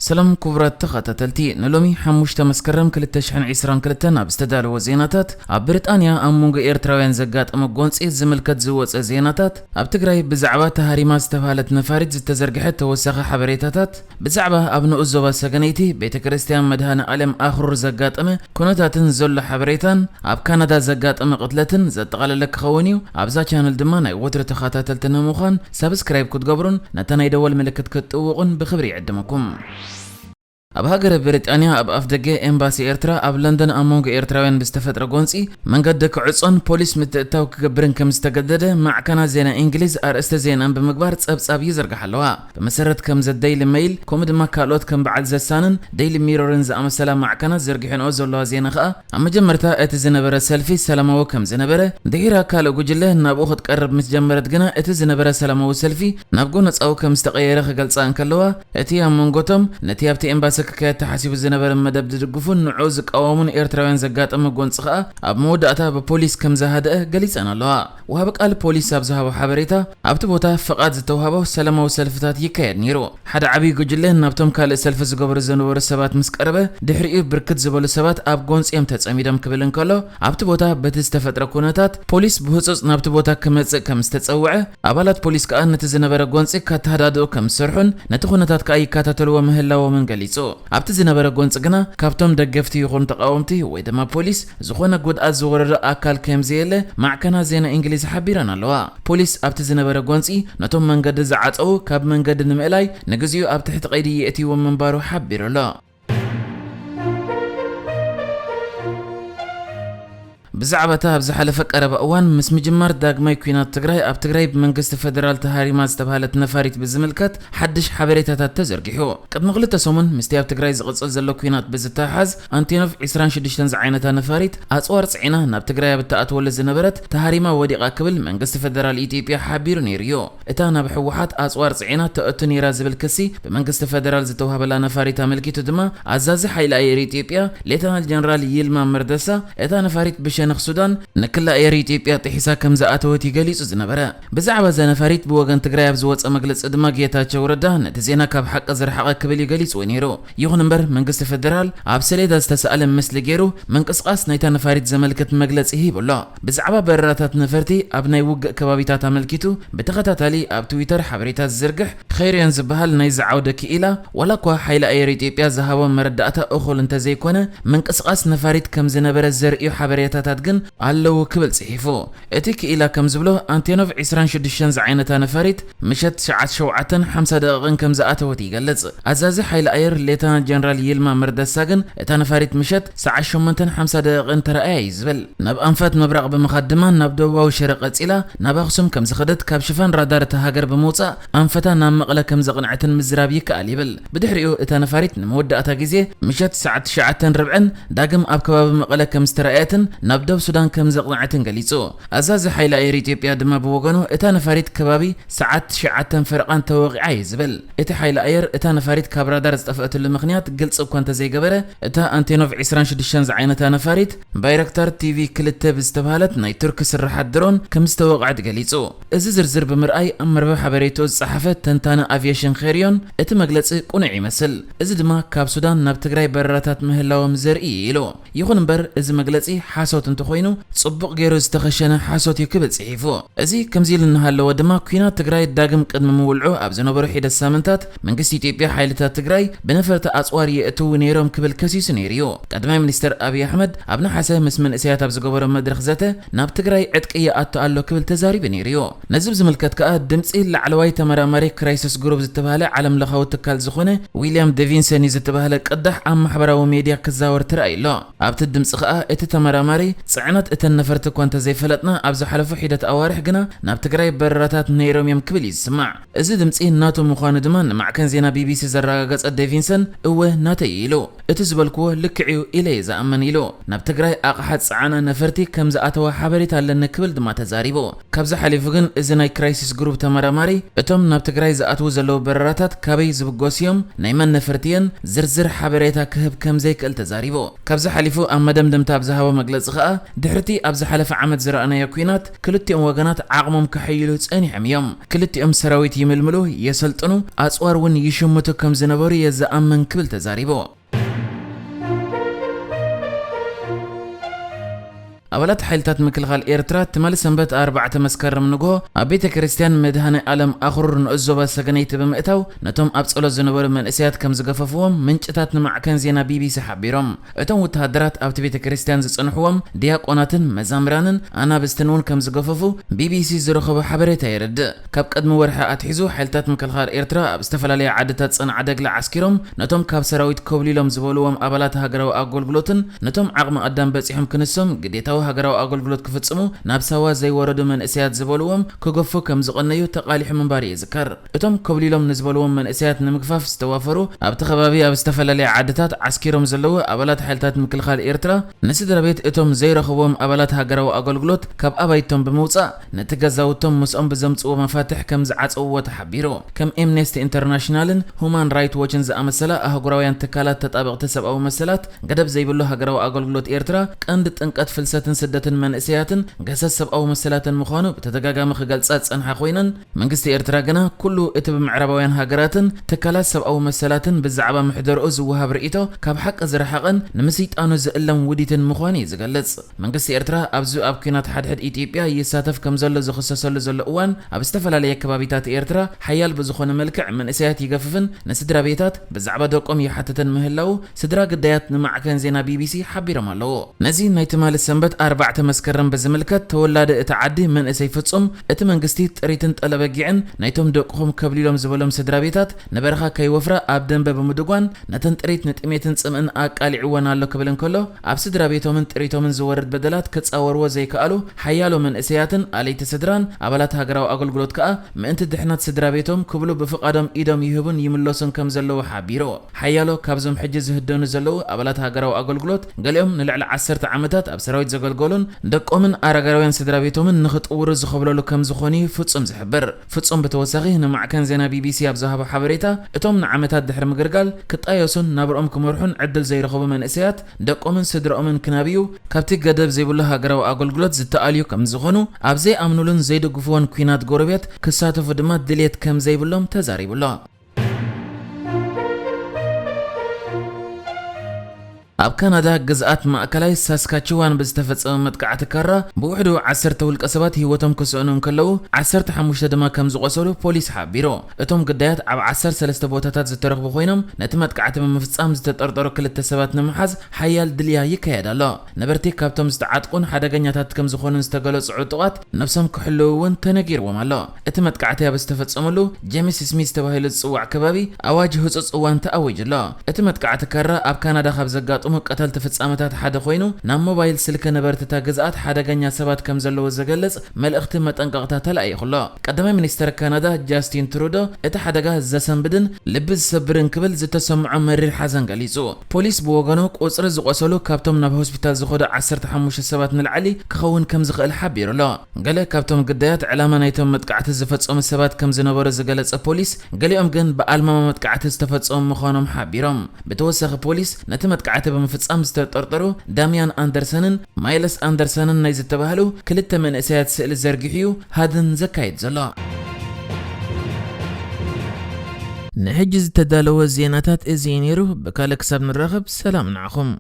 ሰላም ክቡራት ተኸታተልቲ፣ ንሎሚ ሓሙሽተ መስከረም ክልተ ሽሕን ዕስራን ክልተን ኣብ ዝተዳለወ ዜናታት፣ ኣብ ብሪጣንያ ኣብ መንጎ ኤርትራውያን ዘጋጠመ ጎንጺ ዝምልከት ዝወጸ ዜናታት፣ ኣብ ትግራይ ብዛዕባ ተሃሪማ ዝተባህለት ነፋሪት ዝተዘርግሐ ተወሳኺ ሓበሬታታት፣ ብዛዕባ ኣብ ንኡስ ዞባ ሰገነይቲ ቤተ ክርስቲያን መድኃኔ ዓለም ኣኽሩር ዘጋጠመ ኩነታትን ዘሎ ሓበሬታን፣ ኣብ ካናዳ ዘጋጠመ ቅትለትን ዘጠቓለለ ክኸውን እዩ። ኣብዛ ቻነል ድማ ናይ ወትሩ ተኸታተልቲ ንምዃን ሳብስክራይብ ክትገብሩን ነታ ናይ ደወል ምልክት ክትጥውቑን ብኽብሪ ይዕድመኩም። ኣብ ሃገረ ብሪጣንያ ኣብ ኣፍ ደገ ኤምባሲ ኤርትራ ኣብ ለንደን ኣብ መንጎ ኤርትራውያን ብዝተፈጥረ ጎንጺ መንገዲ ክዕጾን ፖሊስ ምትእትታው ክገብርን ከም ዝተገደደ ማዕከናት ዜና እንግሊዝ ኣርእስተ ዜናን ብምግባር ጸብጻብ ይዝርግሓ ኣለዋ። ብመሰረት ከም ዘ ደይሊ ሜይል ከምኡ ድማ ካልኦት ከም በዓል ዘሳንን ደይሊ ሚሮርን ዝኣመሰላ ማዕከናት ዘርጊሐንኦ ዘለዋ ዜና ከኣ ኣብ መጀመርታ እቲ ዝነበረ ሰልፊ ሰላማዊ ከም ዝነበረ፣ ድሒራ ካልእ ጉጅለ ናብኡ ክትቀርብ ምስ ጀመረት ግና እቲ ዝነበረ ሰላማዊ ሰልፊ ናብ ጎነጻዊ ከም ዝተቐየረ ክገልጻ እንከለዋ፣ እቲ ኣብ መንጎቶም ነቲ ኣብቲ ኤምባሲ ክካየድ ተሓሲቡ ዝነበረ መደብ ዝድግፉን ንዕኡ ዝቃወሙን ኤርትራውያን ዘጋጠመ ጎንጺ ከኣ ኣብ መወዳእታ ብፖሊስ ከም ዝሃደአ ገሊጸን ኣለዋ። ወሃቢ ቃል ፖሊስ ኣብ ዝሃቦ ሓበሬታ፣ ኣብቲ ቦታ ፍቓድ ዝተውሃቦ ሰላማዊ ሰልፍታት ይካየድ ነይሩ። ሓደ ዓብዪ ጉጅለ ናብቶም ካልእ ሰልፊ ዝገብሩ ዝነበሩ ሰባት ምስ ቀረበ፣ ድሕሪኡ ብርክት ዝበሉ ሰባት ኣብ ጎንጺ እዮም ተጸሚዶም ክብል እንከሎ፣ ኣብቲ ቦታ በቲ ዝተፈጥረ ኩነታት ፖሊስ ብህጹጽ ናብቲ ቦታ ክመጽእ ከም ዝተጸውዐ፣ ኣባላት ፖሊስ ከኣ ነቲ ዝነበረ ጎንጺ ከተሃዳድኡ ከም ዝሰርሑን ነቲ ኩነታት ከኣ ይከታተልዎ ምህላዎምን ገሊጹ። ኣብቲ ዝነበረ ጎንጺ ግና ካብቶም ደገፍቲ ይኹን ተቓወምቲ ወይ ድማ ፖሊስ ዝኾነ ጉድኣት ዝወረዶ ኣካል ከም ዘየለ ማዕከናት ዜና እንግሊዝ ሓቢረን ኣለዋ። ፖሊስ ኣብቲ ዝነበረ ጎንጺ ነቶም መንገዲ ዝዓጸዉ ካብ መንገዲ ንምእላይ ንግዚኡ ኣብ ትሕቲ ቀይዲ የእትይዎም ምንባሩ ሓቢሩ ኣሎ። ብዛዕባ እታ ኣብ ዝሓለፈ ቀረባ እዋን ምስ ምጅማር ዳግማይ ኲናት ትግራይ ኣብ ትግራይ ብመንግስቲ ፌደራል ተሃሪማ ዝተባህለት ነፋሪት ብዝምልከት ሓድሽ ሓበሬታታት ተዘርጊሑ። ቅድሚ ክልተ ሰሙን ምስቲ ኣብ ትግራይ ዝቕጽል ዘሎ ኲናት ብዝተሓሓዝ ኣንቴኖቭ ዕስራን ሽዱሽተን ዝዓይነታ ነፋሪት ኣጽዋር ጽዒና ናብ ትግራይ ኣብ እትኣትወሉ ዝነበረት ተሃሪማ ወዲቓ ክብል መንግስቲ ፌደራል ኢትዮጵያ ሓቢሩ ነይሩ እዩ። እታ ናብ ህወሓት ኣጽዋር ጽዒና ተእቱ ነይራ ዝብል ክሲ ብመንግስቲ ፌደራል ዝተዋህበላ ነፋሪት ኣመልኪቱ ድማ ኣዛዚ ሓይሊ ኣየር ኢትዮጵያ ሌተናል ጀነራል ይልማ መርደሳ እታ ነፋሪት ብሸነኽ ሱዳን ንክላ ኣየር ኢትዮጵያ ጥሒሳ ከም ዝኣተወት እዩ ገሊጹ ዝነበረ። ብዛዕባ እዛ ነፋሪት ብወገን ትግራይ ኣብ ዝወጸ መግለጺ ድማ ጌታቸው ረዳ ነቲ ዜና ካብ ሓቂ ዝረሓቐ ክብል እዩ ገሊጽዎ ነይሩ። ይኹን እምበር መንግስቲ ፌደራል ኣብ ሰሌዳ ዝተሳእለ ምስሊ ገይሩ ምንቅስቓስ ናይታ ነፋሪት ዘመልክት መግለጺ ሂቡ ኣሎ። ብዛዕባ በረራታት ነፈርቲ ኣብ ናይ ውግእ ከባቢታት ኣመልኪቱ ብተኸታታሊ ኣብ ትዊተር ሓበሬታ ዝዝርግሕ ኸይርዮን ዝበሃል ናይዚ ዓውደ ክኢላ፣ ዋላ እኳ ሓይሊ ኣየር ኢትዮጵያ ዝሃቦ መረዳእታ እኹል እንተዘይኮነ፣ ምንቅስቓስ ነፋሪት ከም ዝነበረ ዘርእዩ ሓበሬታታት ግን ኣለዉ ክብል ጽሒፉ። እቲ ክኢላ ከም ዝብሎ፣ ኣንቴኖቭ ዕስራን ሽዱሽተን ዝዓይነታ ነፋሪት ምሸት ሰዓት ሸውዓተን ሓምሳ ደቂቕን ከም ዝኣተወት ይገልጽ። ኣዛዚ ሓይሊ ኣየር ሌተናል ጀነራል ይልማ መርደሳ ግን፣ እታ ነፋሪት ምሸት ሰዓት ሸሞንተን ሓምሳ ደቂቕን ተራእያ እዩ ዝብል። ናብ ኣንፈት ምብራቕ ብምኻድ ድማ ናብ ደቡባዊ ሽረ ቀጺላ ናብ ኣኽሱም ከም ዝኸደት ካብ ሽፋን ራዳር እታ ሃገር ብምውጻእ ኣንፈታ ናብ መቐለ ከም ዘቕንዐትን ምዝራብ ይከኣል ይብል። ብድሕሪኡ እታ ነፋሪት ንመወዳእታ ግዜ ምሸት ሰዓት ትሽዓተን ርብዕን ዳግም ኣብ ከባቢ መቐለ ከም ዝተራእየትን ናብ ደቡብ ሱዳን ከም ዘቕንዐትን ገሊጹ። ኣዛዚ ሓይሊ ኣየር ኢትዮጵያ ድማ ብወገኑ እታ ነፋሪት ከባቢ ሰዓት ትሽዓተን ፈረቓን ተወቒዓ እዩ ዝብል። እቲ ሓይሊ ኣየር እታ ነፋሪት ካብ ራዳር ዝጠፍአትሉ ምኽንያት ግልጺ እኳ እንተዘይገበረ፣ እታ ኣንቴኖቭ ዕስራን ሽዱሽተን ዝዓይነታ ነፋሪት ባይረክታር ቲቪ ክልተ ብዝተባህለት ናይ ቱርኪ ስራሓት ድሮን ከም ዝተወቕዐት ገሊጹ። እዚ ዝርዝር ብምርኣይ ኣብ መርበብ ሓበሬትኡ ዝጸሓፈ ተንታኒ ኣቪየሽን ኸይርዮን እቲ መግለጺ ቅኑዕ ይመስል። እዚ ድማ ካብ ሱዳን ናብ ትግራይ በረራታት ምህላዎም ዘርኢ እዩ ኢሉ። ይኹን እምበር እዚ መግለጺ ሓሶት እንተኾይኑ ጽቡቕ ገይሩ ዝተኸሸነ ሓሶት እዩ ክብል ጽሒፉ። እዚ ከምዚ ኢሉ እናሃለወ ድማ ኲናት ትግራይ ዳግም ቅድሚ ምውልዑ ኣብ ዝነበሩ ሒደት ሳምንታት መንግስቲ ኢትዮጵያ ሓይልታት ትግራይ ብነፈርቲ ኣጽዋር የእትዉ ነይሮም ክብል ከሲሱ ነይሩ እዩ። ቀዳማይ ሚኒስትር ኣብይ ኣሕመድ ኣብ ነሓሰ ምስ መንእሰያት ኣብ ዝገበሮ መድረኽ ዘተ ናብ ትግራይ ዕጥቂ ይኣቱ ኣሎ ክብል ተዛሪቡ ነይሩ እዩ። ነዚ ብዝምልከት ከኣ ድምጺ ላዕለዋይ ተመራማሪ ክራይሲስ ግሩፕ ዝተባህለ ዓለም ለኻዊ ትካል ዝኾነ ዊልያም ዴቪንሰን እዩ ዝተባህለ ቅዳሕ ኣብ ማሕበራዊ ሜድያ ክዛወር ተራእዩ ኣሎ። ኣብቲ ድምጺ ከኣ እቲ ተመራማሪ ጽዕነት እተን ነፈርቲ እኳ እንተዘይፈለጥና ኣብ ዝሓለፉ ሒደት ኣዋርሕ ግና ናብ ትግራይ በረራታት ነይሮም እዮም ክብል እዩ ዝስማዕ። እዚ ድምጺ ናቱ ምዃኑ ድማ ንማዕከን ዜና ቢቢሲ ዘረጋገጸ ዴቪንሰን እወ ናተይ እዩ ኢሉ። እቲ ዝበልክዎ ልክዕ እዩ ኢለ እየ ዝኣምን ኢሉ። ናብ ትግራይ ኣቕሓ ዝጸዓና ነፈርቲ ከም ዝኣተዋ ሓበሬታ ኣለኒ ክብል ድማ ተዛሪቡ። ካብዚ ሓሊፉ ግን እዚ ናይ ክራይሲስ ግሩፕ ተመራማሪ እቶም ናብ ትግራይ ዝኣትዉ ዘለዉ በረራታት ካበይ ዝብገሱ እዮም፣ ናይ መን ነፈርቲ እየን ዝርዝር ሓበሬታ ክህብ ከም ዘይክእል ተዛሪቡ። ካብዚ ሓሊፉ ኣብ መደምደምታ ኣብ ዝሃቦ መግለጺ ከኣ ድሕርቲ ኣብ ዝሓለፈ ዓመት ዝረኣናዮ ኲናት፣ ክልቲኦም ወገናት ዓቕሞም ከሐይሉ ጸኒሖም እዮም። ክልቲኦም ሰራዊት ይምልምሉ፣ የሰልጥኑ፣ ኣጽዋር እውን ይሽምቱ ከም ዝነበሩ እየ ዝኣምን ክብል ተዛሪቡ። ኣባላት ሓይልታት ምክልኻል ኤርትራ ትማሊ ሰንበት ኣርባዕተ መስከረም ንግሆ ኣብ ቤተ ክርስቲያን መድኃኔ ዓለም ኣኽሩር ንኡስ ዞባ ሰገነይቲ ብምእታው ነቶም ኣብ ጸሎት ዝነበሩ መንእሰያት ከም ዝገፈፍዎም ምንጭታት ንማዕከን ዜና ቢቢሲ ሓቢሮም። እቶም ወተሃደራት ኣብቲ ቤተ ክርስቲያን ዝጸንሕዎም ዲያቆናትን መዛምራንን ኣናብስትን እውን ከም ዝገፈፉ ቢቢሲ ዝረኸቦ ሓበሬታ የረድእ። ካብ ቅድሚ ወርሒ ኣትሒዙ ሓይልታት ምክልኻል ኤርትራ ኣብ ዝተፈላለያ ዓድታት ጽንዓደግለ ዓስኪሮም ነቶም ካብ ሰራዊት ኮብሊሎም ዝበልዎም ኣባላት ሃገራዊ ኣገልግሎትን ነቶም ዓቕሚ ኣዳም በጺሖም ክንሶም ግዴታዊ ሃገራዊ ኣገልግሎት ክፍጽሙ ናብ ሳዋ ዘይወረዱ መንእሰያት ዝበልዎም ክገፉ ከም ዝቐነዩ ተቓሊሑ ምንባሩ ይዝከር። እቶም ኮብሊሎም ንዝበልዎም መንእሰያት ንምግፋፍ ዝተዋፈሩ ኣብቲ ከባቢ ኣብ ዝተፈላለያ ዓድታት ዓስኪሮም ዘለዉ ኣባላት ሓይልታት ምክልኻል ኤርትራ ንስድራ ቤት እቶም ዘይረኸብዎም ኣባላት ሃገራዊ ኣገልግሎት ካብ ኣባይቶም ብምውጻእ ነቲ ገዛውቶም ምስኦም ብዘምጽዎ መፋትሕ ከም ዝዓጸውዎ ተሓቢሩ። ከም ኤምነስቲ ኢንተርናሽናልን ሁማን ራይት ዎችን ዝኣመሰላ ኣህጉራውያን ትካላት ተጣበቕቲ ሰብኣዊ መሰላት ገደብ ዘይብሉ ሃገራዊ ኣገልግሎት ኤርትራ ቀንዲ ጥንቀት ፍልሰትን ስደትን መንእሰያትን ገሰስ ሰብኣዊ መሰላትን ምዃኑ ብተደጋጋሚ ክገልጻ ዝጸንሓ ኮይነን መንግስቲ ኤርትራ ግና ኩሉ እቲ ብምዕራባውያን ሃገራትን ትካላት ሰብኣዊ መሰላትን ብዛዕባ ምሕደርኡ ዝወሃብ ርእይቶ ካብ ሓቂ ዝረሓቐን ንምስይጣኑ ዝእለም ውዲትን ምዃኑ እዩ ዝገልጽ። መንግስቲ ኤርትራ ኣብዚ ኣብ ኲናት ሓድሕድ ኢትዮጵያ ይሳተፍ ከም ዘሎ ዝኽሰሰሉ ዘሎ እዋን ኣብ ዝተፈላለየ ከባቢታት ኤርትራ ሓያል ብዝኾነ መልክዕ መንእሰያት ይገፍፍን ንስድራ ቤታት ብዛዕባ ደቆም ይሓትትን ምህላዉ ስድራ ግዳያት ንማዕከን ዜና ቢቢሲ ሓቢሮም ኣለዉ። ነዚ ናይ ትማሊ ሰንበት ኣርባዕተ መስከረም ብዝምልከት ተወላዲ እቲ ዓዲ መንእሰይ ፍጹም እቲ መንግስቲ ጥሪትን ጠለበጊዕን ናይቶም ደቅኹም ከብሊሎም ዝበሎም ስድራ ቤታት ንበረኻ ከይወፍራ ኣብ ደንበ ብምድጓን ነተን ጥሪት ንጥሜትን ጽምእን ኣቃሊዕወን ኣሎ ክብል እንከሎ ኣብ ስድራ ቤቶምን ጥሪቶምን ዝወርድ በደላት ክጻወርዎ ዘይከኣሉ ሓያሎ መንእሰያትን ኣለይቲ ስድራን ኣባላት ሃገራዊ ኣገልግሎት ከኣ ምእንቲ ድሕነት ስድራ ቤቶም ክብሉ ብፍቓዶም ኢዶም ይህቡን ይምለሱን ከም ዘለዉ ሓቢሩ። ሓያሎ ካብዞም ሕጂ ዝህደኑ ዘለዉ ኣባላት ሃገራዊ ኣገልግሎት ገሊኦም ንልዕሊ ዓሰርተ ዓመታት ኣብ ሰራዊት ዘገልገሉን ደቆምን ኣረጋውያን ስድራ ቤቶምን ንኽጥውሩ ዝኸብለሉ ከም ዝኾኑ እዩ ፍጹም ዝሕብር። ፍጹም ብተወሳኺ ንማዕከን ዜና ቢቢሲ ኣብ ዝሃቦ ሓበሬታ እቶም ንዓመታት ድሕሪ ምግልጋል ክጣየሱን ናብርኦም ክመርሑን ዕድል ዘይረኸቡ መንእሰያት ደቆምን ስድራኦምን ክናብዩ ካብቲ ገደብ ዘይብሉ ሃገራዊ ኣገልግሎት ዝተኣልዩ ከም ዝኾኑ ኣብ ዘይኣምኑሉን ዘይድግፍዎን ኲናት ጎረቤት ክሳተፉ ድማ ድልየት ከም ዘይብሎም ተዛሪቡ ኣሎ። ኣብ ካናዳ ግዝኣት ማእከላይ ሳስካችዋን ብዝተፈጸመ መጥቃዕቲ ካራ ብውሕዱ ዓሰርተ ውልቀ ሰባት ህይወቶም ክስእኑ እንከለዉ ዓሰርተ ሓሙሽተ ድማ ከም ዝቖሰሉ ፖሊስ ሓቢሩ። እቶም ግዳያት ኣብ ዓሰርተ ሰለስተ ቦታታት ዝተረኽቡ ኮይኖም ነቲ መጥቃዕቲ ብምፍጻም ዝተጠርጠሩ ክልተ ሰባት ንምሓዝ ሓያል ድልያ ይካየድ ኣሎ። ነበርቲ ካብቶም ዝተዓጥቁን ሓደገኛታት ከም ዝኾኑን ዝተገለጹ ዕጡቓት ነብሶም ክሕልዉ እውን ተነጊርዎም ኣሎ። እቲ መጥቃዕቲ ኣብ ዝተፈጸመሉ ጄምስ ስሚዝ ተባሂሉ ዝጽዋዕ ከባቢ ኣዋጅ ህጹጽ እዋን ተኣዊጁ ኣሎ። እቲ መጥቃዕቲ ካራ ኣብ ካናዳ ካብ ዘጋጥሙ ቀተልቲ ፍጻመታት ሓደ ኮይኑ ናብ ሞባይል ስልኪ ነበርቲ እታ ግዝኣት ሓደገኛ ሰባት ከም ዘለዉ ዝገልጽ መልእኽቲ መጠንቀቕታ ተላኢኹ ኣሎ። ቀዳማይ ሚኒስተር ካናዳ ጃስቲን ትሩዶ እቲ ሓደጋ ዘሰንብድን ልቢ ዝሰብርን ክብል ዝተሰምዖ መሪር ሓዘን ገሊጹ። ፖሊስ ብወገኑ ቁጽሪ ዝቖሰሉ ካብቶም ናብ ሆስፒታል ዝኸዱ ዓሰርተ ሓሙሽተ ሰባት ንላዕሊ ክኸውን ከም ዝኽእል ሓቢሩ ኣሎ። ገለ ካብቶም ግዳያት ዕላማ ናይቶም መጥቃዕቲ ዝፈጸሙ ሰባት ከም ዝነበሩ ዝገለጸ ፖሊስ፣ ገሊኦም ግን ብኣልማማ መጥቃዕቲ ዝተፈጸሙ ምዃኖም ሓቢሮም። ብተወሳኺ ፖሊስ ነቲ መጥቃዕቲ ብምፍጻም ዝተጠርጠሩ ዳሚያን ኣንደርሰንን ማይለስ ኣንደርሰንን ናይ ዝተባህሉ ክልተ መንእሰያት ስእሊ ዘርጊሑ እዩ ሃድን ዘካይድ ዘሎ። ንሕጂ ዝተዳለወ ዜናታት እዚ እዩ ነይሩ። ብካልእ ክሳብ ንራኸብ ሰላም ንዓኹም።